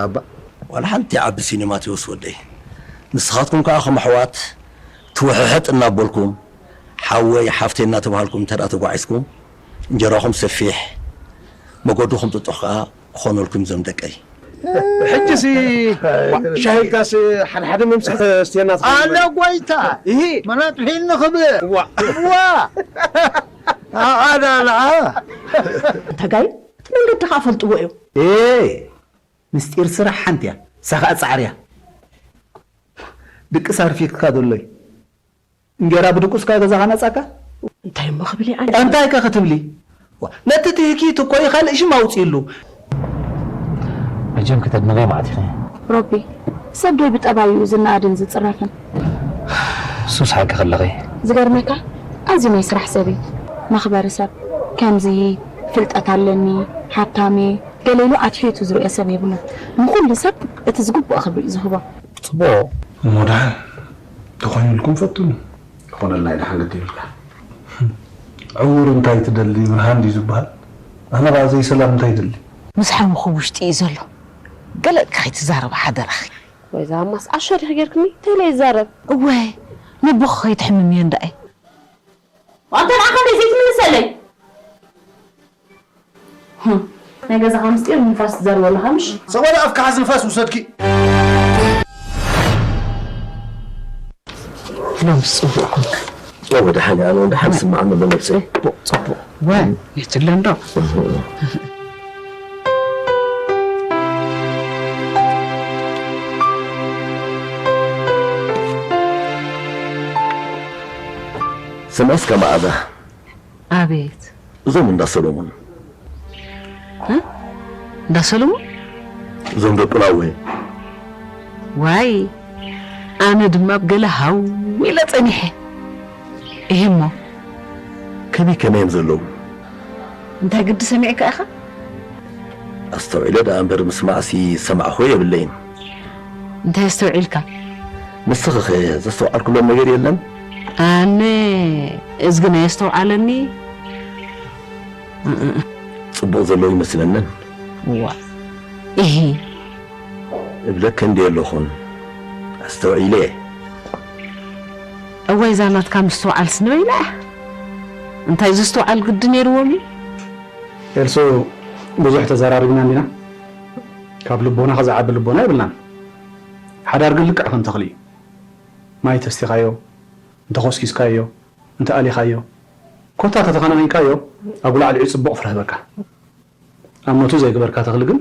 ኣባ ዋላ ሓንቲ ዓቢ ሲኒማ ቴዎስ ወደይ። ንስኻትኩም ከኣ ከም ኣሕዋት ትውሕሕጥ እናበልኩም ሓወይ ሓፍተይ እናተባሃልኩም እንተ ደኣ ተጓዒዝኩም እንጀራኹም ሰፊሕ መገድኹም ጥጡሕ ከኣ ክኾነልኩም እዞም ደቀይ። ሕጂ ሲ ዋ፣ ሻሂ ኢልካስ ሓደ ሓደ ምምሳሕ ስትየና ትኽእል ኣነ ጎይታ ይሂ መናጥሒኒ ክብል ዋ ዋ ኣኣዳላ ተጋይ እቲ መንገዲ ከዓ ፈልጥዎ እዮም። ኤ ምስጢር ስራሕ ሓንቲ እያ፣ ንሳ ከዓ ፃዕሪ እያ። ድቅስ ኣርፊድካ ዶሎይ። እንጌራ ብድቁስ ካብ ገዛኻ መጻካ? እንታይ እሞ ክብል እየ ኣነ? እንታይ ከ ክትብሊ? ዋ፣ ነቲ ትህኪት እኮ እዩ ካልእ ሽም ኣውጺእሉ። መቸም ክተድንቐይ ማለት ኢኺ። ሮቢ፣ ሰብ ዶ ብጠባዩ ዝነኣድን ዝጽረፍን? ሱስ ሓቂ ከለኺ። ዝገርመካ ኣዝዩ ናይ ስራሕ ሰብ እዩ። መኽበሪ ሰብ። ከምዚ ፍልጠት ኣለኒ፣ ሃብታም እየ፣ ገለ ኢሉ ኣትሒቱ ዝርእዮ ሰብ የብሉን። ንኹሉ ሰብ እቲ ዝግብኦ ክብሪ እዩ ዝህቦ። ጽቡቕ። እሞ ደሓን ተኾይኑልኩም ፈትኑ። ይኾነልና እዩ ደሓን ግዲ ይብልካ። ዕውር እንታይ ትደሊ ብርሃን ድዩ ዝበሃል? ኣነ ኸዓ ዘይሰላም እንታይ ይደሊ? ምስ ሓውኺ ውሽጢ እዩ ዘሎ። ገለ ከይትዛረባ ሓደራኺ። ወይ እዛ ኣማስ ዓሻ ዲኺ ጌርክኒ? እንታይ ኢለ ይዛረብ? እወ ነቦኺ ከይትሕምምዮ እንዳኣይ። ዋንተ ንዓ ከመይ ዘይትምልሰለይ? ናይ ገዛኻ ምስጢር ንፋስ ትዛረቦ ኣለኻ ምሽ? ሰበለ ኣፍካ ሓዝ ንፋስ ውሰድኪ። ሎምስ ጽቡቕ ኮንካ። ወደሓን ኣነ ወደሓን ስምዓኒ ኣሎ ነብሰይ። ጽቡቕ ጽቡቕ። ወ የትለ እንዶ። ስምዒ እስከ መኣዛ። ኣቤት። እዞም እንዳ ሰሎሞን። እ? እንዳ ሰሎሞን? እዞም ደቁና እወ። ዋይ ኣነ ድማ ብገለ ሃው ኢለ ጸኒሐ። እሂሞ። ከመይ ከመይ እዮም ዘለዉ? እንታይ ግዲ ሰሚዕካ ኢኻ? ኣስተውዒለ ደኣ እምበር ምስማዕሲ ዝሰማዕኹ የብለይን። እንታይ ኣስተውዒልካ? ንስኺኸ ዘስተውዓልክሎም ነገር የለን? ኣነ እዝጊ ናይ ኣስተውዓለኒ ጽቡቕ ዘለዉ ይመስለንን። እዋ እሂ እብለኪ እንድየ ኣለኹን ኣስተውዒለ። እዋይ እዛ ናትካ ምስትውዓልስ ንበይና እያ። እንታይ ዘስተውዓል ግዲ ነይርዎም እዩ። ኤልሱ ብዙሕ ተዘራሪብና እንዲና? ካብ ልቦናኻ ዝዓቢ ልቦና የብልናን። ሓዳር ግን ልክዕ ከም ተኽሊ እዩ። ማይ ተስቲኻዮ፣ እንተኾስኪስካዮ፣ እንተኣሊኻዮ፣ ኮታ ተተኸናኒንካዮ ኣጉላዕሊዑ ጽቡቕ ፍረ ህበካ። ኣመቱ ዘይገበርካ ተኽሊ ግን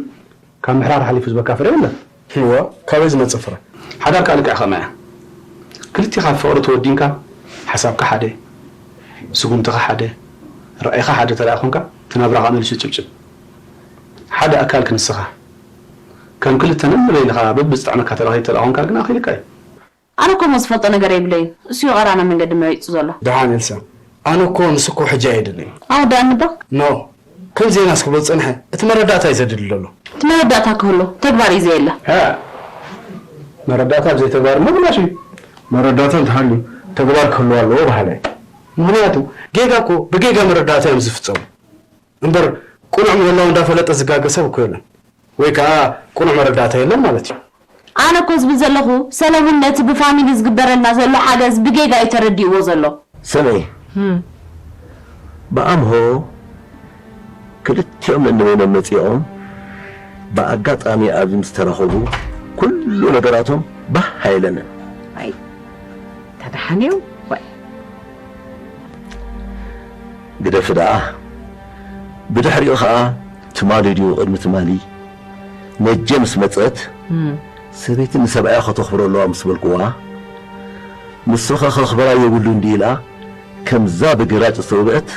ካብ ምሕራር ሓሊፉ ዝበካ ፍረ የለን። እወ፣ ካበይ ዝመጽእ ፍረ? ሓዳር ከኣ ልክዕ ከምኣ እያ። ክልቲኻ ብፍቕሪ ተወዲንካ፣ ሓሳብካ ሓደ፣ ስጉምትኻ ሓደ፣ ራኢኻ ሓደ ተደኣ ኮንካ፣ እቲ ናብራኻ መሊሱ ይጭብጭብ። ሓደ ኣካል ክንስኻ፣ ከም ክልተ ነንበይንኻ በብዝጥዕመካ ተለኺት ተደኣ ኮንካ ግን ኣኺልካ እዩ። ኣነ እኮ እሞ ዝፈልጦ ነገር የብለይን። እሱ እዩ ቐራና መንገዲ መሪጹ ዘሎ። ደሓን ኤልሳ፣ ኣነ እኮ ንሱ እኮ ሕጂ ኣየድልን እዩ። ኣወድኣኒ እባ። No፣ ከም ዜናስ ክብል ዝጸንሐ፣ እቲ መረዳእታ እዩ ዘድሊ ዘሎ። እቲ መረዳእታ ክህሉ፣ ተግባር እዩ ዘየለ። ሃ፣ መረዳእታ ብዘይ ተግባር እሞ ብላሽ እዩ። መረዳእታ እንተሃልዩ፣ ተግባር ክህልዎ ኣለዎ በሃላይ። ምኽንያቱ፣ ጌጋ እኮ ብጌጋ መረዳእታ እዮም ዝፍጸሙ። እምበር ቅኑዕ ምህላው እንዳፈለጠ ዝጋገ ሰብ እኮ የለን። ወይ ከኣ ቅኑዕ መረዳእታ የለን ማለት እዩ። ኣነ እኮ ዝብል ዘለኹ ሰለሙን ነቲ ብፋሚሊ ዝግበረልና ዘሎ ሓገዝ ብጌጋ እዩ ተረዲእዎ ዘሎ። ስምዒ ብኣምሆ ክልቲኦም ነንበይኖም መጺኦም ብኣጋጣሚ ኣብዚ ምስ ተራኸቡ ኩሉ ነገራቶም ባህ ኣይለንን። ኣይ ተደሓንዮም ዋይ ግደፊ ደኣ ብድሕሪኡ ኸኣ ትማሊ ድዩ ቅድሚ ትማሊ ነጀ ምስ መጸት ሰበይቲ ንሰብኣያ ከተኽብሮ ኣለዋ ምስ በልክዋ ንሱኸ ከኽብራ የብሉን ድዩ ኢላ ከምዛ ብግራጭ ዝተወግአት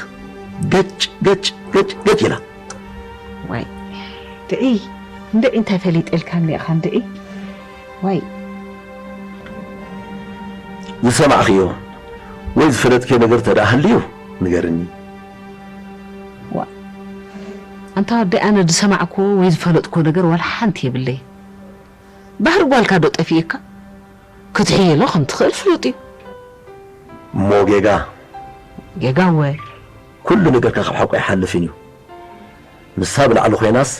ገጭ ገጭ ገጭ ገጭ ኢላ። ዋይ ድዒ እንድዒ እንታይ ፈሊጠልካኒ ኢኻ እንድዒ ዋይ ዝሰማዕኽዮ ወይ ዝፈለጥክዮ ነገር ተደኣ ሃልዩ ንገርኒ። ዋእ ኣንታ ወደይ ኣነ ዝሰማዕክዎ ወይ ዝፈለጥክዎ ነገር ዋላ ሓንቲ የብለይን። ባህሪ ጓልካ ዶ ጠፊኡካ? ክትሕየሎ ከም ትኽእል ፍሉጥ እዩ። እሞ ጌጋ? ጌጋ እወ። ኩሉ ነገርካ ካብ ሓቁ ኣይሓልፍን እዩ። ንሳ ብላዕሊ ኮይናስ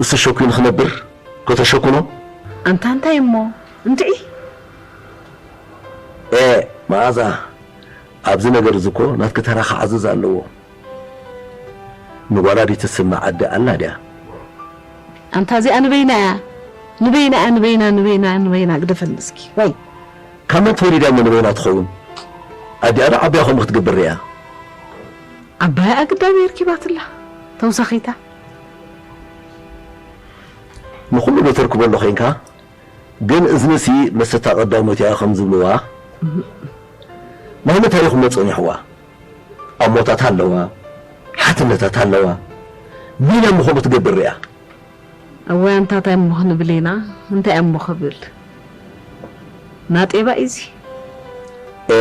እሱ ሸኩ ንኽነብር ከተሸኩኖ? ኣንታ እንታይ እሞ እንድዒ ኤ መኣዛ፣ ኣብዚ ነገር እዚ እኮ ናትኪ ተራ ክዓዝዝ ኣለዎ። ንጓላ ድትስማዕ ኣደ ኣላ ድያ? ኣንታ እዚኣ ንበይና እያ ንበይና እያ ንበይና ንበይና ንበይና ግደፈኒ እስኪ ወይ ካብ መን ተወሊዳ እሞ ንበይና ትኸውን? ኣዲኣ ዶ ዓቢያ ከምኡ ክትገብር ሪኣ? ዓባያ ኣግዳሚ ኣርኪባትላ ተውሳኺታ ንኹሉ ዶ ተርክቦ ኣሎ ኮይንካ? ግን እዝንሲ መሰታ ቀዳሞት እያ ከም ዝብልዋ፣ ናይ ምንታይ ኢኹም መጸኒሕዋ? ኣሞታት ኣለዋ፣ ሓትነታት ኣለዋ። ሚና ምኾኑ ትገብር ሪኣ። እዋይ ኣንታ እንታይ እሞ ክንብል ኢና እንታይ እሞ ክብል ናጤባ ኢዚ ኤ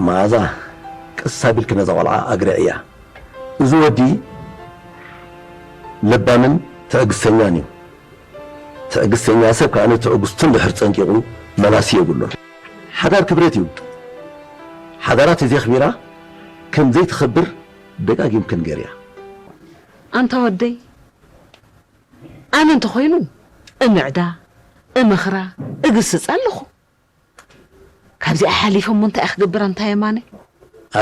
መኣዛ፣ ቅስ ኣቢልኪ ነዛ ቆልዓ ኣግርዕያ። እዚ ወዲ ለባምን ትዕግስተኛን እዩ። ትዕግስተኛ ሰብ ከኣ ትዕግስቱ እንድሕር ጸንቂቑ መላሲ የብሉን። ሓዳር ክብረት እዩ። ሓዳራ ተዘየኽቢራ ከም ዘይትኸብር ደጋጊምኪ ንገርያ። ኣንታ ወደይ ኣነ እንተኾይኑ እምዕዳ እመኽራ እግስጻ ኣለኹ። ካብዚኣ ሓሊፈ እሞ እንታይ እየ ክገብር ኣንታ የማነ?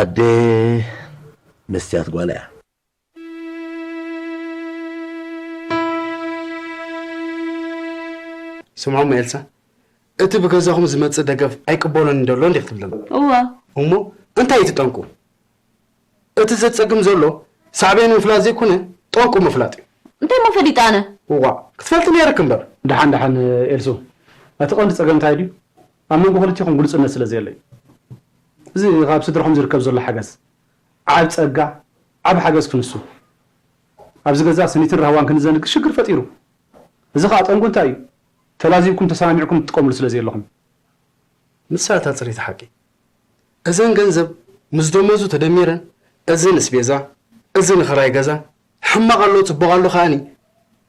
ኣደ መስትያት ጓላ እያ። ስምዖም ኤልሳ፣ እቲ ብገዛኹም ዝመጽእ ደገፍ ኣይቅበሎን ደሎ እንዲኽ ትብለና። እወ። እሞ እንታይ እዩ እቲ ጠንቁ? እቲ ዘጸግም ዘሎ ሳዕቤኑ ምፍላጥ ዘይኮነ ጠንቁ ምፍላጥ እዩ። እንታይ እሞ ፈሊጠ ኣነ? እዋእ ክትፈልጢ ነይርኪ እምበር። ደሓን ደሓን ኤልሱ፣ እቲ ቀንዲ ጸገም እንታይ ድዩ? ኣብ መንጎ ክልቲኹም ግሉጽነት ስለ ዘየለ እዩ። እዚ ካብ ስድራኹም ዝርከብ ዘሎ ሓገዝ ዓብ ጸጋ ዓብ ሓገዝ ክንሱ ኣብዚ ገዛ ስኒትን ራህዋን ክንዘንግ ሽግር ፈጢሩ። እዚ ኸኣ ጠንቁ እንታይ እዩ? ተላዚብኩም ተሰማሚዕኩም ትጥቀምሉ ስለ ዘየለኹም። ንሳ እታ ጽሪት ሓቂ። እዘን ገንዘብ ምስ ደሞዙ ተደሚረን፣ እዚ ንስቤዛ፣ እዚ ንኽራይ ገዛ፣ ሕማቕ ኣሎ ጽቡቕ ኣሎ ከኣኒ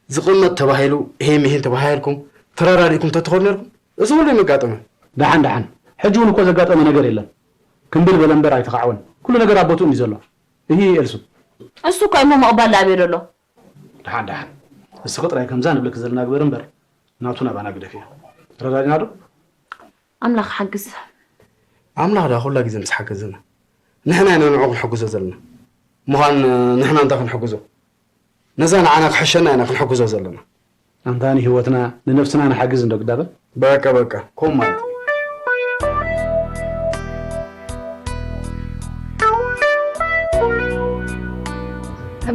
ዝቕመጥ ተባሂሉ፣ ሄም ሄን ተባሃሂልኩም ተረዳዲእኩም ተትኸዱ ነርኩም፣ እዚ ኩሉ ኣይመጋጠመን። ደሓን ደሓን፣ ሕጂ እውን እኮ ዘጋጠመ ነገር የለን። ክምብል በለ እምበር ኣይተኻዕወን። ኩሉ ነገር ኣብ ቦትኡ እንድዩ ዘሎ። እሂ ኤልሱ። እሱ እኮ እዩ እሞ ምቕባል ዝኣበዮ ዘሎ። ደሓን ደሓን፣ ንስኺ ጥራይ ከምዛ ንብለኪ ዘለና ግበሪ እምበር ናቱ ናባና ግደፍዮ። ተረዳዲና ዶ? ኣምላኽ ሓግዝ። ኣምላኽ ደኣ ኩላ ግዜ ምስ ሓገዘና ንሕና ኢና ንዕኡ ክንሕግዞ ዘለና። ምዃን ንሕና እንታይ ክንሕግዞ? ነዛ ንዓና ክሕሸና ኢና ክንሕግዞ ዘለና። ኣንታ ንህይወትና ንነብስና ንሓግዝ እንዶ ግዳበ። በቃ በቃ ከምኡ ማለት እዩ።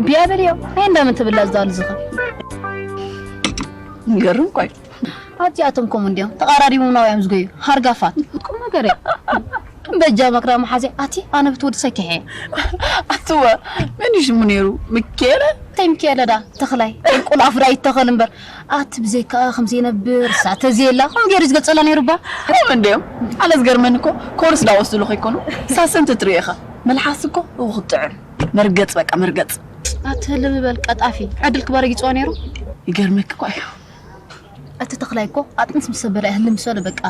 ቢያ በልዮ ናይ እንዳምን ትብላ ዝዳሉ ዝኸ ንገርም ቆይ ኣዚኣቶም ከምኡ እንድዮም ተቓራሪቦም ናብኦም ዝጎዩ ሃርጋፋት ቁም ነገር እያ በጃ መክራ መሓዘ ኣቲ ኣነ ብትወዲ ሰኪሐ ኣትወ መን እዩ ሽሙ ነይሩ ምኬለ እንታይ ምኬለ ዳ ተኽላይ ቁል ኣፍራ ይተኸል እምበር ኣቲ ብዘይካ ከም ዘይነብር ሳተ ዘየላ ከም ገይሩ ዝገልጸላ ነይሩ ባ ከም እንድዮም ኣነ ዝገርመኒ እኮ ኮርስ ዳወስድሉ ከይኮኑ ሳሰን ትትሪኢኻ መልሓስ እኮ እው ክትጥዕም መርገጽ በቃ መርገጽ ኣቲ ህልም በል ቀጣፊ ዕድል ክባር ይጽዋ ነይሩ ይገርመክ እኮ እዩ ኣቲ ተኽላይ እኮ ኣጥንት ምስ ሰበረ ህልም ሰለ በቃ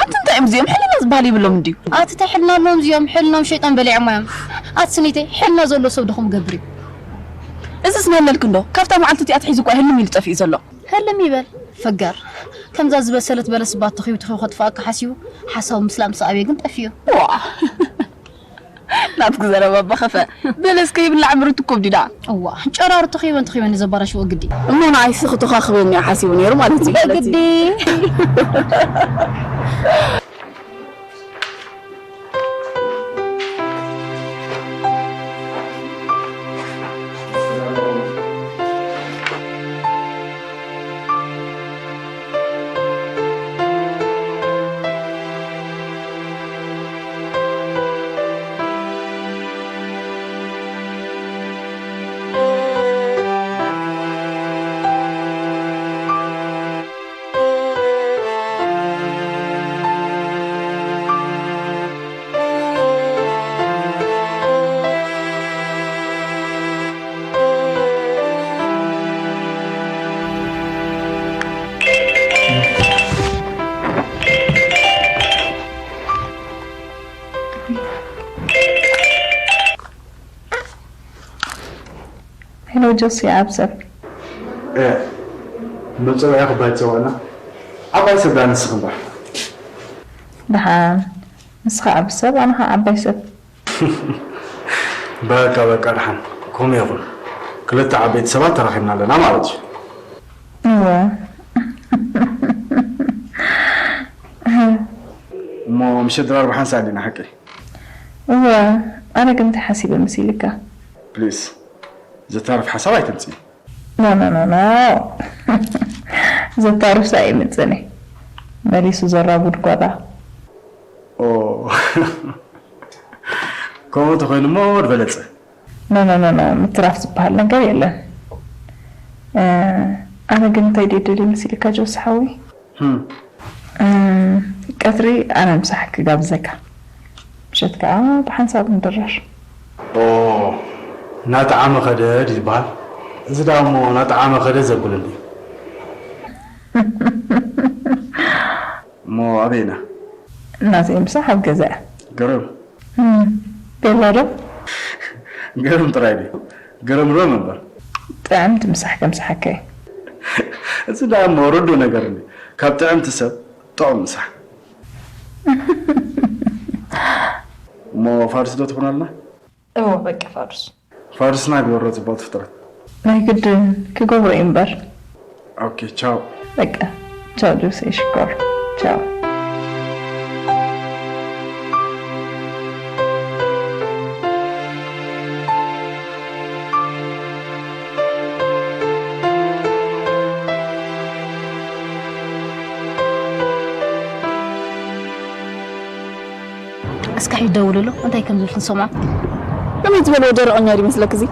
ኣቲ እንታይ እዮም እዚኦም ሕልና ዝበሃል ይብሎም እንድዩ ኣቲ እንታይ ሕልና ኣለዎም እዚኦም ሕልናም ሸይጣን በሊዖማ እዮም ኣቲ ስኒተይ ሕልና ዘሎ ሰብ ድኹም ገብር እዩ እዚስ መለልክ እንዶ ካብታ መዓልቲ እቲኣ ትሒዙ እኳ ህልም ኢሉ ጠፊኡ ዘሎ ህልም ይበል ፈጋር ከምዛ ዝበሰለት በለስ ባት ተኺቡ ተኺቡ ከጥፍኣካ ሓሲቡ ሓሳቡ ምስላ ምስ ኣበየ ግን ጠፊኡ ዋ ናትኪ ዘረባ ኣባ ኸፈ በለስ ከይብላዕ ምርት እኮ ብዲዳ እዋ ጨራሩ ተኺበን ተኺበን ዘባራሽዎ ግዲ እሞ ንዓይሲ ክተኻኽበኒ ሓሲቡ ነይሩ ማለት እዩ ግዲ Hello Josie, Absep. Eh, መጸውዒ ክባይ ትጸውዕና። ዓባይ ሰብ ደኣ ንስኺ እምበር። ደሓን፣ ንስኻ ዓቢ ሰብ፣ ኣነ ኸኣ ዓባይ ሰብ። በቃ፣ በቃ፣ ደሓን። ከምኡ ይኹን። ክልተ ዓበይቲ ሰባት ተራኺብና ኣለና ማለት እዩ። እወ። እሞ ምሸት ድራር ብሓንሳእ ዲና ሓቂ? እወ፣ ኣነ ግን እንታይ ሓሲበ መሲልካ? ፕሊስ፣ ዘታርፍ ሓሳብ ኣይተምጽኢ። ኖ፣ ኖ፣ ኖ፣ ኖ። ዘታርፍስ ኣይምጽእን እየ። መሊሱ ዘራጉድ ጓዳ። ኦ፣ ከምኡ ተኾይኑ እሞ ዝበለጸ። ኖ፣ ኖ፣ ኖ፣ ኖ፣ ምትራፍ ዝበሃል ነገር የለን። እ፣ ኣነ ግን እንታይ ድየ ደልየ መሲልካ ጆስ ሓወይ? ህም። እም፣ ቀትሪ ኣነ ምሳሕ ክጋብዘካ። ምሸት ከኣ ብሓንሳብ ንድረር። ኦ፣ ናጠዓመ ኸደ ድዩ ዝበሃል? እዚ ደኣ እሞ ናጠዓመ ኸደ ዘብል እንድዩ። እሞ ኣበይ ኢና? እናተይ ምሳሕ ኣብ ገዛ እያ። ገረም። እም፣ ቤላ ዶ? ገረም ጥራይ ድዩ? ገረም ዶ ነበር? ጥዕምቲ ምሳሕ ከምሳሓካ እየ። እዚ ደኣ እሞ ርዱእ ነገር እንድዩ። ካብ ጥዕምቲ ሰብ ጥዑም ምሳሕ። እሞ ፋርስ ዶ ትኾናልና? እወ፣ በቃ ፋርስ። ፋርስና ግበሮ ጽብቕቲ ፍጥረት። ናይ ግድን ክገብሮ እዩ እምበር። ኦኬ፣ ቻው። በቃ፣ ቻው ጆሴ፣ ሽኮር። ቻው። እስካዕ ይደውልሉ፣ እንታይ ከም ዝብል ክንሰምዖ። ከመይ ዝበለ ደረቐኛ ድዩ መስለክ እዚ?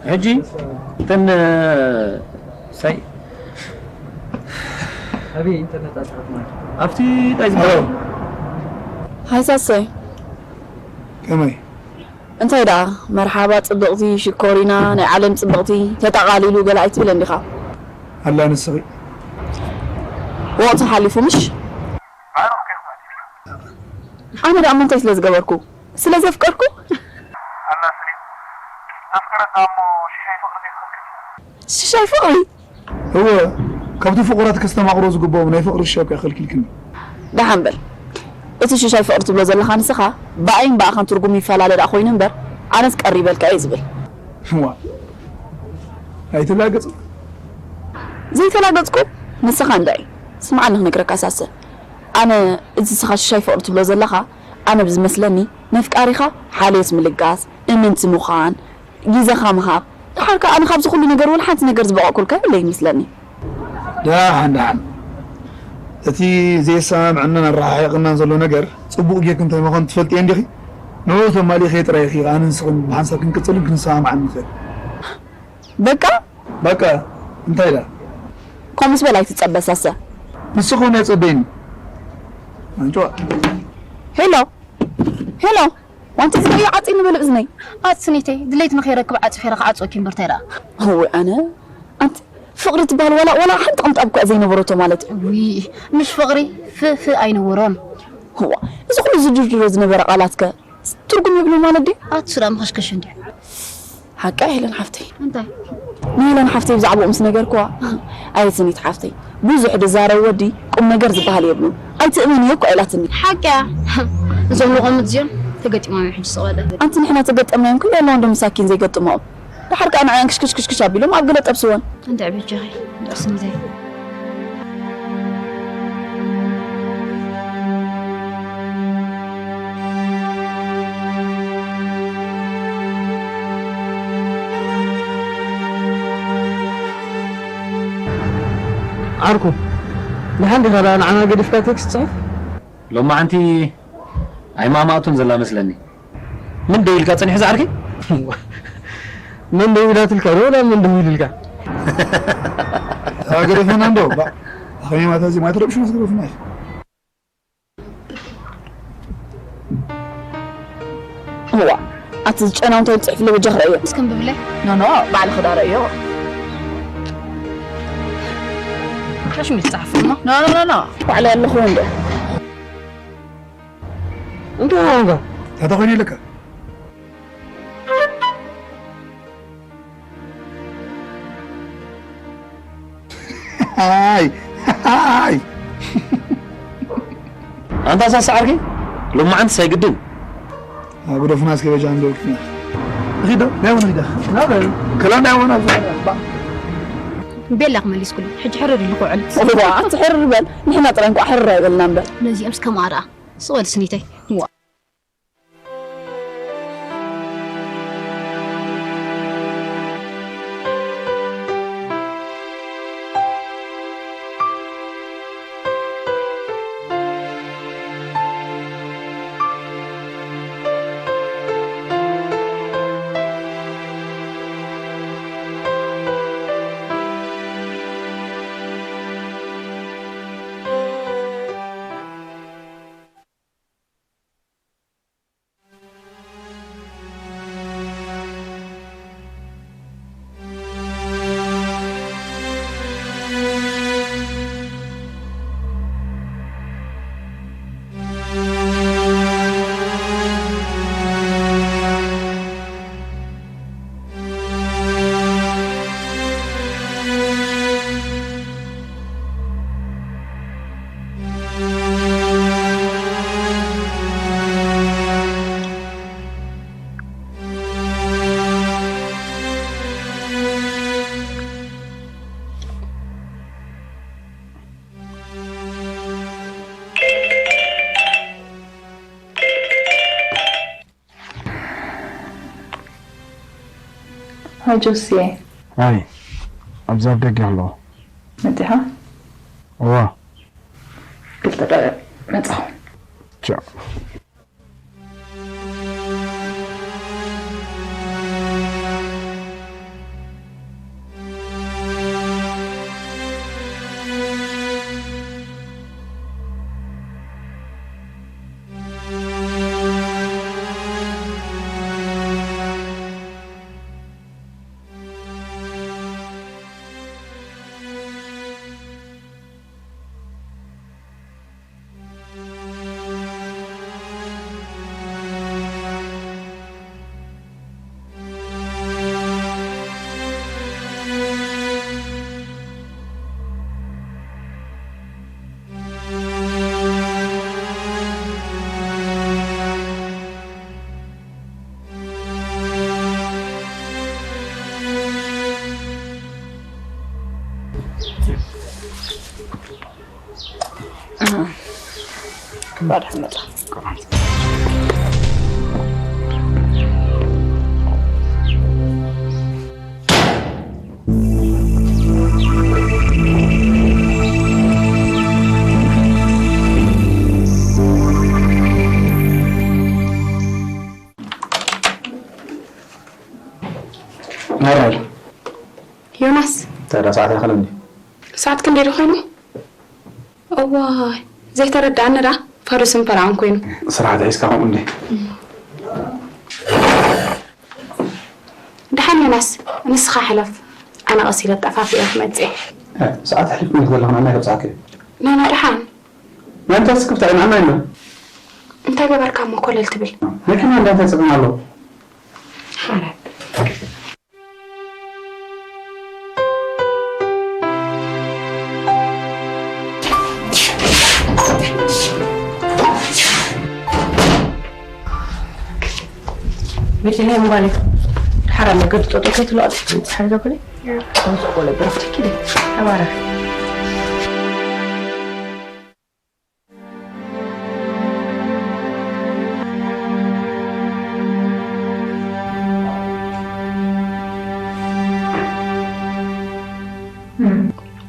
ሕጂ እተን፣ ሳይ፣ ኣብቲ ጣይ ዝበሃል። ሃይ ሳሰይ። ከመይ? እንታይ ደኣ፣ መርሓባ ጽብቕቲ፣ ሽኮሪና፣ ናይ ዓለም ጽብቕቲ፣ ተጠቓሊሉ ገለ ኣይትብለን ዲኻ? ኣላ ንስኺ። ወቕቱ ሓሊፉ ምሽ? ኣነ ደኣ እሞ እንታይ ስለ ዝገበርኩ? ስለ ዘፍቀርኩ? ኣላ ስኒ፣ ኣፍቀረካ እሞ ሽሻይ ፍቕሪ ዘይትኸልክል? ሽሻይ ፍቕሪ? እወ፣ ካብቲ ፍቑራት ከስተማቕሮ ዝግብኦም ናይ ፍቕሪ ሽሻይ እኮ ከልኪልክኒ። ደሓን በል። እቲ ሽሻይ ፍቕሪ ትብሎ ዘለኻ ንስኻ፣ ብኣይን ብኣኻን ትርጉም ይፈላለ ደኣ ኮይኑ እምበር፣ ኣነስ ቀሪበልካ እየ ዝብል። እዋ፣ ኣይትላገጽ። ዘይተላገጽኩ ንስኻ እንዳ እዩ። ስምዓኒ ክነግረካ ሳሰ። ኣነ፣ እዚ ንስኻ ሽሻይ ፍቕሪ ትብሎ ዘለኻ፣ ኣነ ብዝመስለኒ፣ ነፍቃሪኻ ሓልዮት ምልጋስ፣ እምንቲ ምዃን፣ ግዜኻ ምሃብ። ደሓር ከኣ ኣነ ካብዚ ኩሉ ነገር ወላ ሓንቲ ነገር ዝበቐዕኩልካ የብለይን ይመስለኒ። ደሓን፣ ደሓን። እቲ ዘየሰማምዐናን ኣረሓሒቕናን ዘሎ ነገር ጽቡቕ ጌርኪ እንታይ ምዃኑ ትፈልጥዮ እንዲኺ? ንዕኡ ተማሊእክዮ ጥራይ ኢኺ ኣነን ንስኽን ብሓንሳብ ክንቅጽልን ክንሰማማዕን ንኽእል። በቃ? በቃ፣ እንታይ ኢላ? ከምኡስ በል ኣይትጸበ ሳሰ። ንስኺ እውን ኣይጸበይኒ። ኣንጭዋ። ሄሎ፣ ሄሎ፣ ዋንቲ ዝርእዮ ዓጺኒ በል እዝነይ። ኣቲ ስኒተይ፣ ድሌት ንኸይረክብ ዓጺፈ ኢለ ክዓጽወኪ እምበር እንታይ ደኣ? እወ ኣነ፣ ኣንቲ ፍቕሪ ትበሃል ዋላ፣ ዋላ ሓንቲ ቅንጣብ እኳ ዘይነበረቶ ማለት እዩ። ውይ፣ ምሽ ፍቕሪ ፍ፣ ፍ ኣይነበሮን። እዋ፣ እዚ ኩሉ ዝድርድሮ ዝነበረ ቃላትከ ትርጉም የብሉ ማለት ድዩ? ኣቲ ስራ መኸሽከሽ እንድዩ። ሓቃ ሄለን ሓፍተይ። እንታይ? ንሄለን ሓፍተይ ብዛዕባኡ ምስ ነገርክዋ፣ ኣየ ስኒት ሓፍተይ፣ ብዙሕ ዝዛረብ ወዲ ቁም ነገር ዝበሃል የብሉን። ኣይትእመንዮ እኮ ኢላትኒ። ሓቂ እያ። እዞም ለቖምት እዚኦም ተገጢሞም እዮም ሕጂ ስቕ በለ። ኣንቲ ንሕና ተገጠምናዮም ክልኤ ኣለዋ እንዶ ምሳኪን ዘይገጥሞም። ደሓር ከኣ ንዓን ክሽክሽክሽክሽ ኣቢሎም ኣብ ገለ ጠብስወን። እንድዒ በጃኺ፣ እንድዒ ስኒተይ። ዓርኩ፣ ደሓን ዲኻ ደኣ ንዓና ገዲፍካ ቴክስት ትጽሕፍ? ሎማዓንቲ ኣይማማእቱን ዘላ መስለኒ። ምን ደው ኢልካ ጸኒሑ ዝዓርከይ? ምን ደው ኢላትልካ ዶ ወላ ምን ደው ኢልልካ? ኣገደፈና እንዶ፣ ባ-፣ ኣኸሚማታ እዚ ማይ ትረብሹ መስገደፍና እዩ። እዋ፣ ኣቲ ዝጨናው እንታይ ትጽሕፍለ በጃ ክርእዮ። እስክም ብብለ? ኖ፣ ኖ፣ ባዕልኺ ዳ ርእዮ። ከሽሚ ትጽሕፍ እሞ? ኖ፣ ኖ፣ ኖ፣ ኖ። ባዕለይ ኣለኹ እንዶ። እንታይ ኾንካ? እንታይ ተኾይኑ ኢለካ? ኣይ ኣይ ኣንታ ሳሳ ዓርኪ ሎማዓንትስ ኣይግድን ኣጉደፉና እስከ በጃ እንዶ ክፍና ሂዶ ናይ ወነ ሂዳ ናበ ከላ ናይ ወነ ባ ቤላ ክመሊስኩሉ ሕጂ ሕርር ኢሉ ክውዕል እዋ ኣቲ ሕርር በል ንሕና ጥራይ እንኳ ሕርር ኣይበልና እምበር ነዚኦም እስከ ማራ ስቕ በል ስኒተይ ሃይ ጆስየ፣ ኣይ ኣብዚ ኣብ ደገ ኣለኹ። መጺኻ? እዋ ክልተ ደቂቕ መጻኹ። ቻው። እንኳዕ ደሓን መጻ። መራይ ዮናስ፣ እንታይ ደኣ ሰዓት ይኸለ እንዲ ሰዓት ክንደይ ዶ ኮይኑ? እዋይ ዘይተረድኣኒ ደኣ ፋዱስን ፈላውን ኮይኑ። ስራሕ ተሒዝካ ከምኡ እንዲ ደሓን ዮናስ፣ ንስኻ ሕለፍ፣ ኣነ ቀስ ኢለ ኣጣፋፊኤ ክመጽእ እየ። ሰዓት ኣሕሊፍኩም ኢኹም ዘለኹም፣ ኣነ ኣይከብጽሓኪ እየ። ናና ደሓን ናይ ምሳስ ክፍታ ኢና ኣና ኢና እንታይ ገበርካ እሞ ኮለል ትብል? መኪና እንዳይ እንታይ ጽቕም ኣለዎ? ሓራይ ቤተልሔም ጓለይ፣ ድሓር ኣብ መገዲ ጠጠው ከይትብሉ ኣጥፊእኩም ትሓርገ ኮለይ። ከምዚ ቆለ ብረኽቲ ኪደ። ተባረኽ።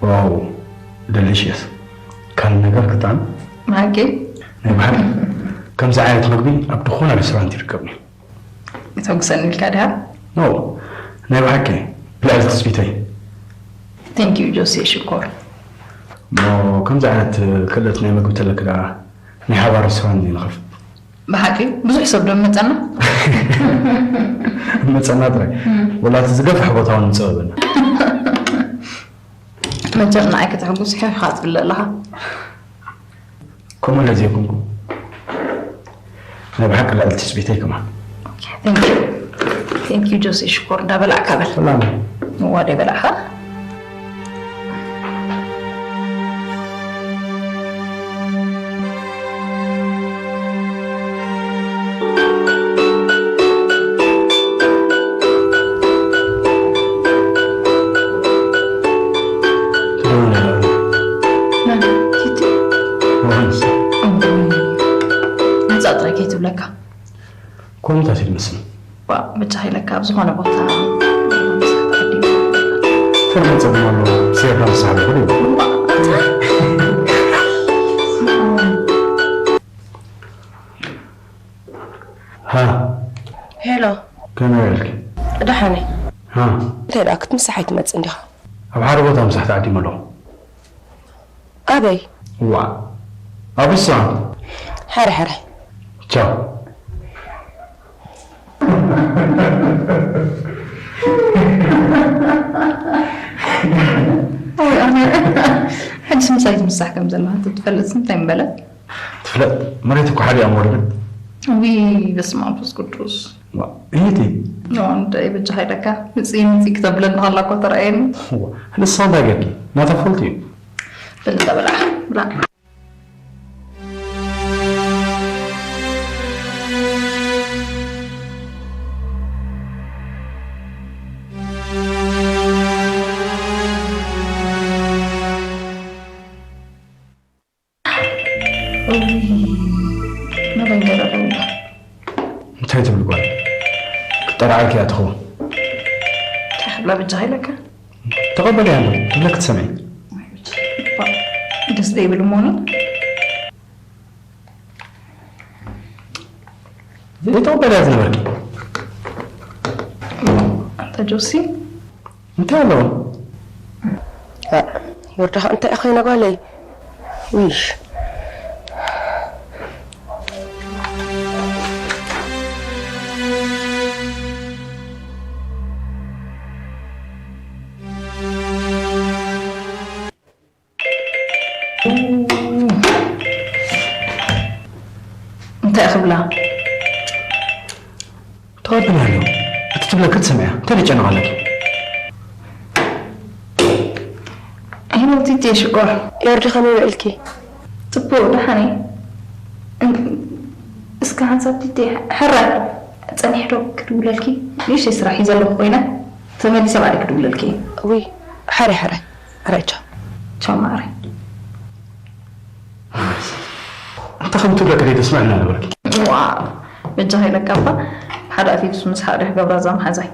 ዋው ደሊሽየስ ካል ነገር ክጣዕም ማጌ ናይ ብሓቂ ከምዚ ዓይነት ምግቢ ኣብ ዝኾነ ሬስቶራንት ይርከብኒ የተጉሰን ኢልካ ድሃ ኖ ናይ ብሓቂ ብልዕሊ ትፅቢተይ ቴንክ ዩ ጆሴ ሽኮር ሞ ከምዚ ዓይነት ክእለት ናይ ምግቢ ተለክ ደኣ ናይ ሓባር ሬስቶራንት ንኸፍት ብሓቂ ብዙሕ ሰብ ዶ መፀና መፀና ጥራይ ወላ እቲ ዝገፍሕ ቦታ እውን ንፀበበና መቸም ንዓይ ከተሕጉስ ሕኻ ትብለ ኣለኻ ከምኡ ለዘይኮንኩ ናይ ብሓቂ ልዕሊ ትፅቢተይ ከማን ቴንክ ዩ ጆሴ ሽኮር እንዳበላዕካ በል ሰላም ዋደ በላዕካ እንታይ እዩ ዝመስል? ዋ፣ ብቻ ኢለካ ኣብ ዝኾነ ቦታ ተርመፀ ድማ ኣሎ። ሴራ ምሳሕ ይብል እዩ። ሃ፣ ሄሎ፣ ከመይ ኢልኪ? ደሓን እየ። ሃ፣ እንታይ ደኣ ክትምሳሕ ኣይትመጽእ እንዲኻ? ኣብ ሓደ ቦታ ምሳሕ ተዓዲመ ኣለኹ። ኣበይ? ዋ፣ ኣብ ሬስቶራንት። ሕራይ ሕራይ። ቻው። ወይ ኣነ፣ ሕጅስ ምሳይ ትምሳሕ ከም ዘለኻ እንተ ትፈልጥስ እንታይ ምበለት? ትፍለጥ፣ መሬት እኮ ሓደ እያ መወደድ። ውይ፣ በስመ ኣብ መንፈስ ቅዱስ። ዋ፣ እህቲ። ዋ፣ እንታይ በጃኻ ኢለካ? ምጽኢ ምጽኢ ክተብለኒ ከላ እኮ ተረኣየኒ። ዋ፣ ንሳ እንታይ ገርኪ? ናታ ፎልት እዩ። በል እንተ ብላዕ፣ ብላዕ። እውይ፣ መደንገሪ ኣለዎ። እንታይ ትብል ጓል? ክጠራዓልኪ እያ ትኸውን። እንታይ ክብላ በጃኻ ኢለካ? ተቐበልያ ኣሎ፣ ትብለኪ ትሰምዒ። ደስ ዘይብል እሞ ነው። ዘይተቐበልያ ዝነበርኪ። ኣንታ ጆሲ። እንታይ ኣለዎ? እ፣ ይወርዳኻ እንታይ ኮይነ ጓለይ? ውይሽ። እንታይ ክብላ? ተቐበልያ ኣሎ። እቲ ትብለኪ ትሰምዕያ። እንታይ ደጨነቕ ኣለኪ? ሄሎ ቲቲ ሽኮር። ዮርዲ ከመይ ውዕልኪ? ጽቡቕ፣ ደሓን እየ። እን-፣ እስከ ሓንሳብ ቲቲ፣ ሕራይ፣ ጸኒሕ ዶ ክድውለልኪ? ንእሽተይ ስራሕ እዩ ዘለኹ ኮይነ፣ ተመሊሰ ባዕለይ ክድውለልኪ እየ። ውይ፣ ሕራይ፣ ሕራይ። ሕራይ፣ ቻው። ቻው፣ ማዕረይ። እንታይ ከም ትብለኪ ደይተስምዐኒ ነበርኪ። ዋው፣ በጃኻ ኢለካ እባ፣ ሓደ ኣፊቱስ ምስሓቕ ዶ ክገብራ እዛ መሓዛይ።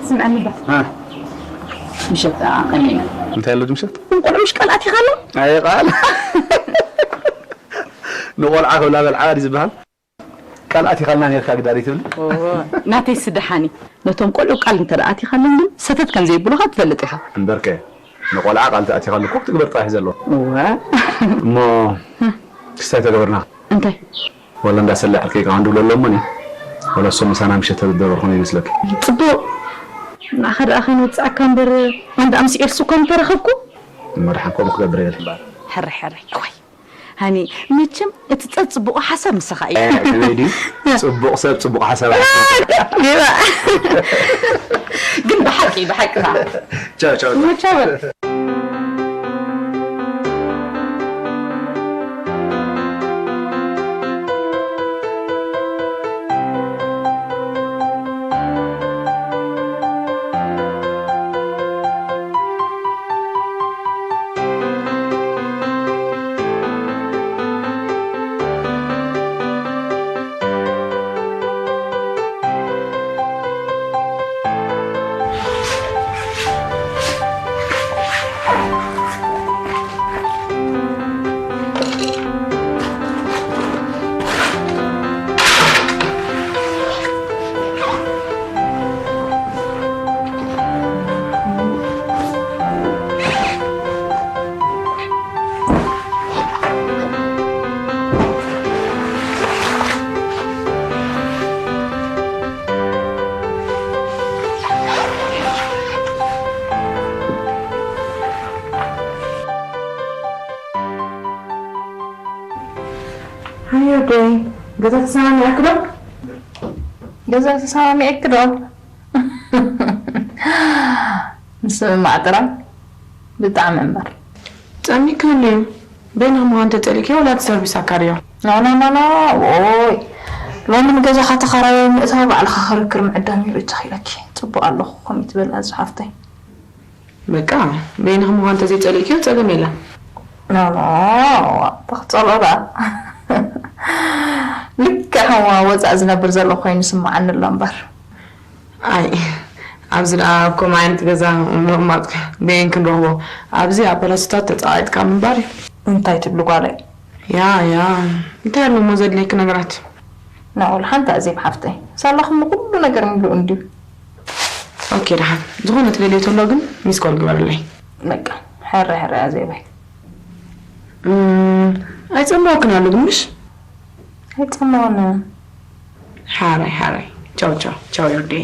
ስምዐኒ ባ። እ። ምሸት ደኣ ቀኒና። እንታይ ኣሎ ምሸት? ቆልዑ ምሽ ቃል ኣቲኻ ኣሎ? ኣይ ቃል። ንቆልዓ ክብላ በልዓ ድዩ ዝበሃል? ቃል ኣቲኻልና ኔርካ ግዳ ደይትብል? ኦሆ፣ ናተይ ስደሓኒ። ነቶም ቆልዑ ቃል እንተ ደኣ ኣቲኻሎም ግን ሰተት ከም ዘይብሉኻ ትፈልጥ ኢኻ። እምበርከ፣ ንቆልዓ ቃል ተኣቲኻሉ እኮ ክትግበር ጥራሕ እዩ ዘለዎ። እወ። እሞ፣ ክስታይ ተገበርና። እንታይ? ወላ እንዳሰላዕ ከይካ ክንድብሎ ኣሎ እሞኒ። ወላ እሶም ምሳና ምሸት ተገበርኹም ይመስለክ። ጽቡቕ። ንዓኻ ደኣ ከይንወጽኣካ እምበር፣ ኣንዳ ኣምስ ኤርሱ እኮ ምተረኸብኩ። እሞ ደሓን ከምኡ ክገብር እየ። ሕራይ፣ ሕራይ። እዋይ። ሃኒ፣ መቸም እቲ ጸጽቡቑ ሓሳብ ምሳኻ እዩ። እ፣ ከመይ ድዩ? ጽቡቕ ሰብ ጽቡቕ ሓሳብ ኣይሓስብን። ጌባ። ግን ብሓቂ፣ ብሓቂ ኸዓ። ቻው፣ ቻው፣ ቻው። ቻው በል። ሃይ ዮርደይ፣ ገዛ ተሰማሚዕኪ ዶ? ገዛ ተሰማሚዕኪ ዶ? ምስምማዕ ጥራይ ብጣዕሚ እምበር። ጸሚእክኒ እዩ። በይንኺ ምዃን ተጸሊእኪ ወላ እቲ ሰርቪስ ኣካርዮ? ኖ፣ ኖ፣ ኖ፣ ኖ። ኦይ፣ ሎሚ ንገዛኻ ተኻራያይ ምእታው ባዕልኻ ክርክር ምዕዳም እዩ ርኢቶ ኢለኪ። ጽቡቕ ኣለኹ፣ ከምኡ ትበል ኣዚ ሓፍተይ። በቃ፣ በይንኺ ምዃን ተዘይጸሊእክዮ ጸገም የለን። ኖ፣ ኖ፣ ተኽጸሎ ደኣ። ልክዕ ከም ወጻኢ ዝነብር ዘሎ ኮይኑ ይስምዓኒ ኣሎ እምበር። ኣይ፣ ኣብዚ ደኣ ኣብ ከምኡ ዓይነት ገዛ ምቕማጥ በየን ክንረኽቦ? ኣብዚ ኣብ ፓላሶታት ተጸቓቒጥካ ምንባር እዩ። እንታይ ትብሊ ጓለይ? ያ፣ ያ፣ እንታይ ኣሎ እሞ ዘድልየኪ ነገራት? ናኦል፣ ሓንቲ ኣዜብ ሓፍተይ፣ ሳላኹም ኩሉ ነገር ምሉእ እንድዩ። ኦኬ፣ ደሓን። ዝኾነ ትደልዮ ተሎ ግን ሚስ ኮል ግበርለይ። በቃ፣ ሕረ፣ ሕረ ኣዜበይ። እም፣ ኣይጸምወክን ኣሎ ግን ምሽ? ኣይጸምወን። ሓራይ፣ ሓራይ። ቻው፣ ቻው፣ ቻው ዮርዲ።